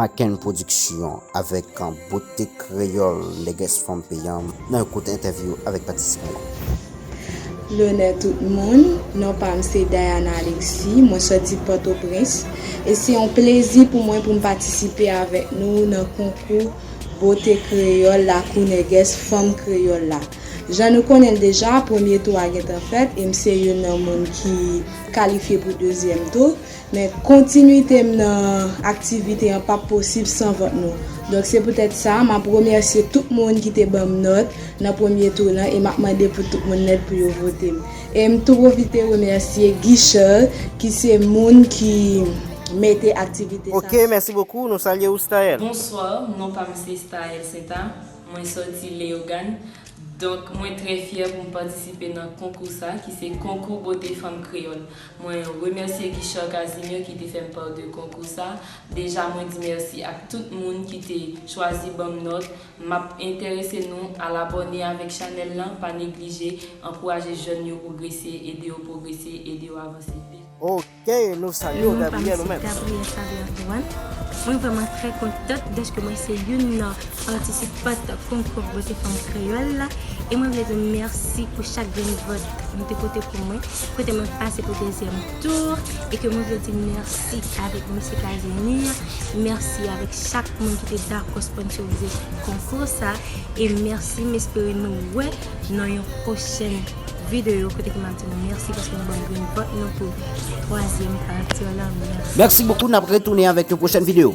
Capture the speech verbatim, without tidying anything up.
Aken Production avèk Bote Kreyòl, nègès fanm peyi an, nan yon kout entèvyou avèk patisipan yo. Lonè tout moun, non pa m se Diana Alexis, mwen sòti Pòtoprens, e se yon plezi pou mwen pou m patisipe avèk nou nan konkou bote kreyòl lakou nègès fanm kreyòl la. Jan nou konnen l deja, premye tou a gentan fèt, e m se youn nan moun ki kalifye pou dezyèm tou. Men kontinwite m nan aktivite an p ap posib san vòt nou. Donk se poutèt sa, m ap remèsye tout moun ki te ban m nòt nan premye tou lan e m ap mande pou tout moun nèt pou yo vote m. E m tou pwofite remèsye Guy Charles ki se moun ki mete aktivite sa. Ok, mèsi bokou, nou salye ou Staël. Bonswa, non pa m se Staël Senta, mwen sòti Leyogàn. Donk mwen trè fyè pou m patisipe nan konkou sa ki se konkou bote fanm kreyòl. Mwen remèsye Guichard Casimir ki te fè m pa de konkou sa. Deja mwen di mèsi ak tout moun ki te chwazi ban m nòt. M ap enterese nou al abòne avèk chanèl lan, pa neglije, ankouraje jèn yo pwogrese, ede yo pwogrese, ede yo avanse. Ok, nou salye ou Gabriel ou menm. Gabriel Xavier Antoine. Mwen vrèman trè kontan dèske mwen se youn nan patisipant konkou bote fanm kreyòl la. E mwen vle di mèsi pou chak grenn vòt nou te pote pou mwen. Kote mwen pase pou dezyèm tou. E ke mwen vle di mèsi avèk mesye Casimir. Mèsi avèk chak moun ki te dakò sponsorize konkou sa. E mèsi, m espere nou wè nan yon pwochèn videyo kote ke m ap di nou mèsi paske nou ban m grenn vòt nou pou twazyèm pati an la. Mèsi. Mèsi bokou, n ap retounen avèk yon pwochèn videyo.